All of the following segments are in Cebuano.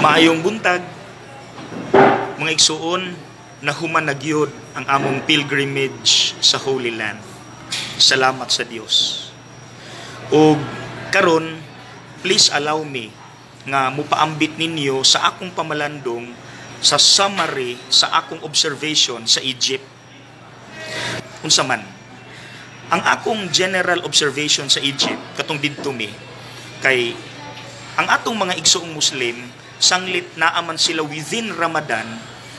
Maayong buntag, mga igsuon. Nahuman na gyud ang among pilgrimage sa Holy Land. Salamat sa Dios. Og karon, please allow me nga mupaambit ninyo sa akong pamalandong, sa summary sa akong observation sa Egypt. Unsa man ang akong general observation sa Egypt katong didto mi, kay ang atong mga igsoong Muslim, sanglit naa man sila within Ramadan,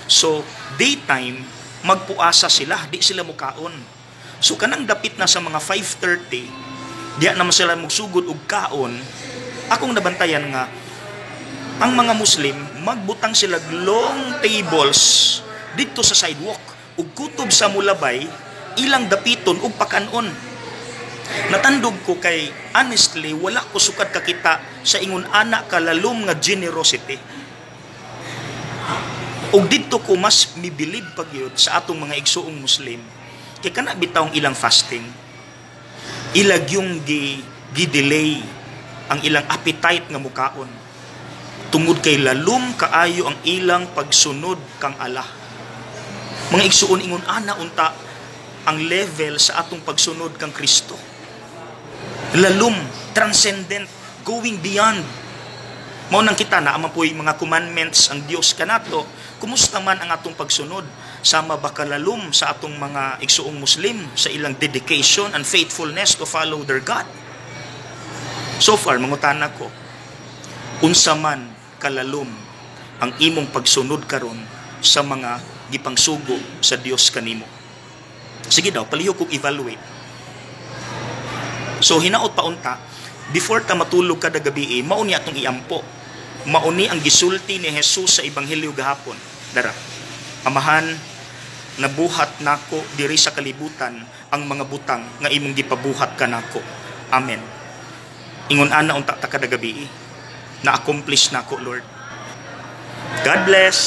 so daytime magpuasa sila, di sila mukaon. So kanang dapit na sa mga 5:30, diya naman sila magsugod og kaon. Akong nabantayan nga ang mga Muslim magbutang sila long tables didto sa sidewalk ug kutob sa mulabay ilang dapiton og pakanon. Natandog ko kay honestly, wala ko sukad kakita sa ingon ana kalalom nga generosity. Ug didto ko mas mibilib pagyud sa atong mga igsuong Muslim, kay kana bitawng ilang fasting, ilag yung gi-delay ang ilang appetite nga mukaon tungod kay lalom kaayo ang ilang pagsunod kang Allah. Mga igsuon, ingon ana unta ang level sa atong pagsunod kang Kristo. Lalom, transcendent, going beyond. Mao nang kita naa man po'y mga commandments ang Dios kanato. Kumusta man ang atong pagsunod? Sama ba kalalom sa atong mga igsuong Muslim sa ilang dedication and faithfulness to follow their God? So far, mangutana ko, unsa man kalalom ang imong pagsunod karon sa mga gipangsugo sa Dios kanimo? Sige daw, palihog kog evaluate. So hinaot pa unta, before ta matulog kada gabi, mao ni atong iampo. Mao ni ang gisulti ni Jesus sa Ebanghelyo gahapon. Dara. "Amahan, nabuhat nako diri sa kalibutan ang mga butang nga imong gipabuhat kanako. Amen." Ingon ana unta ta kada gabi. Na-accomplish nako, Lord. God bless.